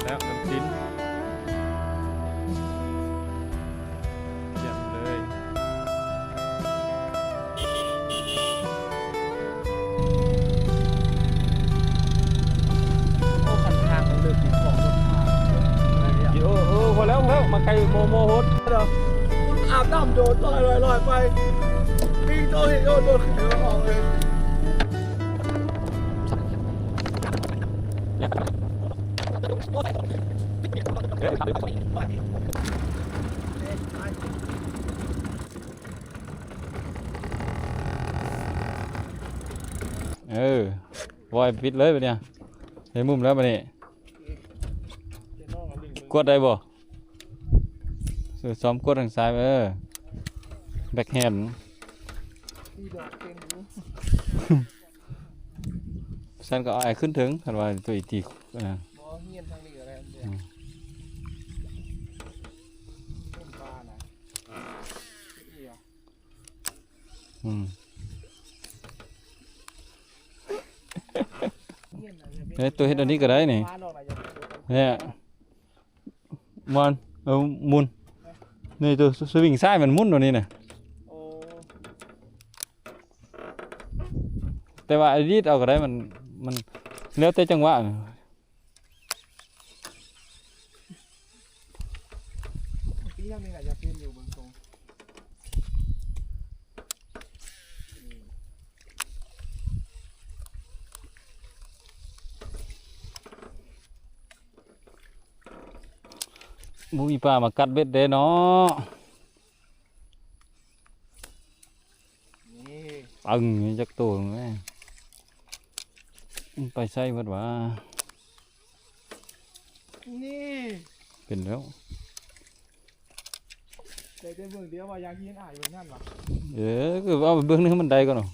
ແລ້ວນ້ຳຈິ້ມ ຢ້ຽມເລີຍ. ໂອ້ ຄັນທາງມັນເລີກ ມີຂອງລົດຜ່ານ. ໂອ້ ໂອ້ ພໍແລ້ວ ພໍແລ້ວ ມາໄກໂມໂມໂພດ. ອາບນ້ຳໂດດ ລອຍໆໆໄປ ປີໂຕເຮັດໂດດ ໂດດຂຶ້ນເດີ ອອກເລີຍ. ເອີ ວອຍປິດເລີຍບາດນີ້ ໃສ່ມຸມແລ້ວບາດນີ້ ກວດໄດ້ບໍ່? ເອີ ຊ້ອມກວດທາງຊ້າຍ ເອີ ແບັກແຮນ ດີດອກເກັ່ງຢູ່. ຊັ້ນກໍເອົາອ້າຍຂຶ້ນເທິງ ຄັນວ່າຕົວອີກທີ ອັນນັ້ນ ບໍ່ ຮຽນທາງນີ້ກໍໄດ້. ອືມ ຮຽນປານະ ອືມ ຮຽນນະ ເອີ ຕົວເຮັດອັນນີ້ກໍໄດ້ນີ້ ແມ່ນ ໝູນ ເອີ ໝູນ ນີ້ຕົວສະວິງຊ້າຍມັນໝູນຕົວນີ້ນະ. ໂອ້ ແຕ່ວ່າອະດີດເອົາກໍໄດ້ ມັນ ມັນແລ້ວແຕ່ຈັງຫວະນະ. ປີນັ້ນນີ້ໜ້າຈະເປັນຢູ່ເບິ່ງຊົງ. ບໍ່ມີປາມາກັດເບັດເດ້ເນາະ. ນີ້ ປຶ້ງ ຈັກໂຕແມ່ ມັນໄປໃສເບິດຫວາ? ນີ້ ເປັນແລ້ວ. ໄດ້ແຕ່ເບິ່ງດຽວວ່າຢາກຮຽນອ້າຍເບິ່ງນັ້ນຫວາ? ເອີ ກໍເອົາໄປເບິ່ງໃນມັນໄດ້ກ່ອນເນາະ.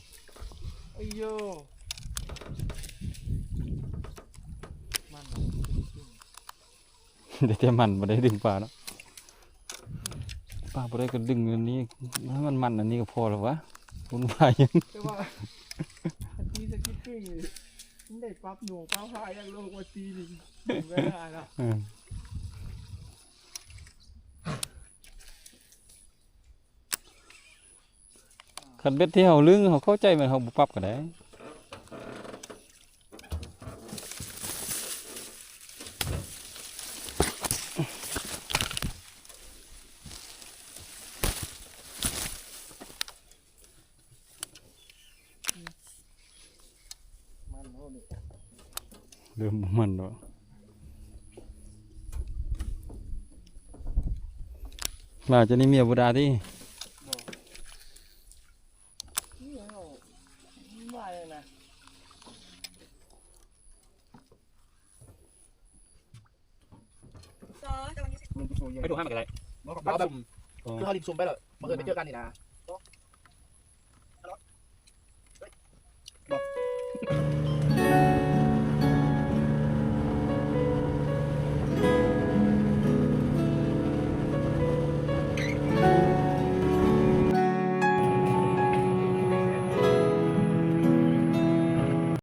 ໂອ້ຍໂຍ ມັນ ໄດ້ແຕ່ມັນ ບໍ່ໄດ້ດຶງປາເນາະ. ປາບໍ່ໄດ້ກໍດຶງອັນນີ້ ໃຫ້ມັນມັນອັນນີ້ກໍພໍແລ້ວຫວາ? ວຸ້ນວາຍຫຍັງ? ແຕ່ວ່າອັນຕີສະກິດປີ້ງນີ້ ມັນໄດ້ປັບໜ່ວງປາພາຫຍັງໂລກວ່າຕີນີ້ ເວລາເນາະ. ເອີ ຄັນເບັດທີ່ເຮົາລຶ້ງ ເຮົາເຂົ້າໃຈມັນ ເຮົາບໍ່ປັບກໍໄດ້. ມັນໂລດນີ້ ເລີ່ມມັນແລ້ວ. ຫຼ້າຈະນີ້ເມຍບໍ່ດ່າຕິ? ບໍ່ ນີ້ເຮົາວ່າແລ້ວນະ. ໄປໂທຫາມັນກໍໄດ້ ເອົາແບບ ຄືເຮົາຫຼິ້ນຊຸມໄປແລ້ວ ບັງເອີນໄປເຈີກັນນີ້ນະ ບໍ່.